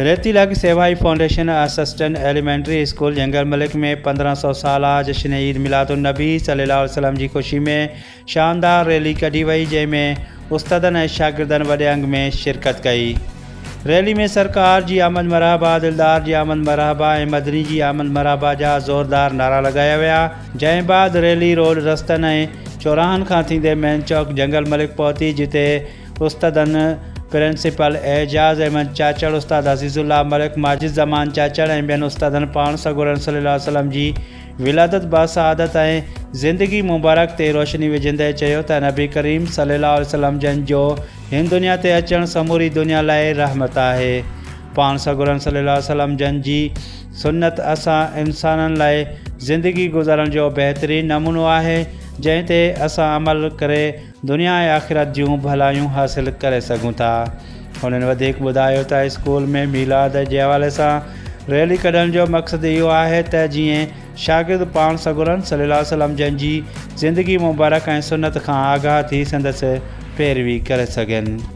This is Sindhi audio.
ريتي لڳ سيوائي foundation assistant elementary school Jangal Malik ۾ 15 سئو سالا جشن عيد ميلاد النبي صلي الله عليه وسلم جي خوشي ۾ شاندار ريلي ڪڍي وئي جنهن ۾ استادن ۽ شاگردن وڏي انگ ۾ شرڪت ڪئي. ريلي ۾ سرڪار جي آمد مرحبا، دلدار جي آمد مرحبا ۽ مدني جي آمد مرحبا جا زوردار نعرا لڳايا ويا، جنهن بعد ريلي روڊ رستن ۽ چوراهن کان ٿيندي مين چوڪ جنگل ملڪ پهتي جتي استادن پرنسپل اعجاز احمد چاچڙ، استاد عزيز الله ملڪ، ماجد زمان چاچڙ ۽ ٻين استادن پاڻ سڳورن صلي الله عليه وسلم جي ولادت باسعادت ۽ زندگي مبارڪ تي روشني وجهندي چيو ته نبي ڪريم صلي الله عليه وسلم جن جو هن دنيا تي اچڻ سموري دنيا لاء رحمت آهي. پاڻ سڳورن صلي الله عليه وسلم جن جي سنت اسان انسانن لاء زندگي گذارڻ جو بهترين نمونو آهي جنهن تي اسان عمل ڪري دنيا ۽ آخرت جون ڀلايون حاصل ڪري سگهون ٿا. هنن وڌيڪ ٻڌايو ته اسڪول ۾ ميلاد جي حوالي سان ريلي ڪڍڻ جو مقصد اهو آهي ته جيئن شاگرد پاڻ سڳورن صلي الله عليه وسلم جن جي زندگي مبارڪ ۽ سنت کان آگاهه ٿي سندس پيروي ڪري سگهن.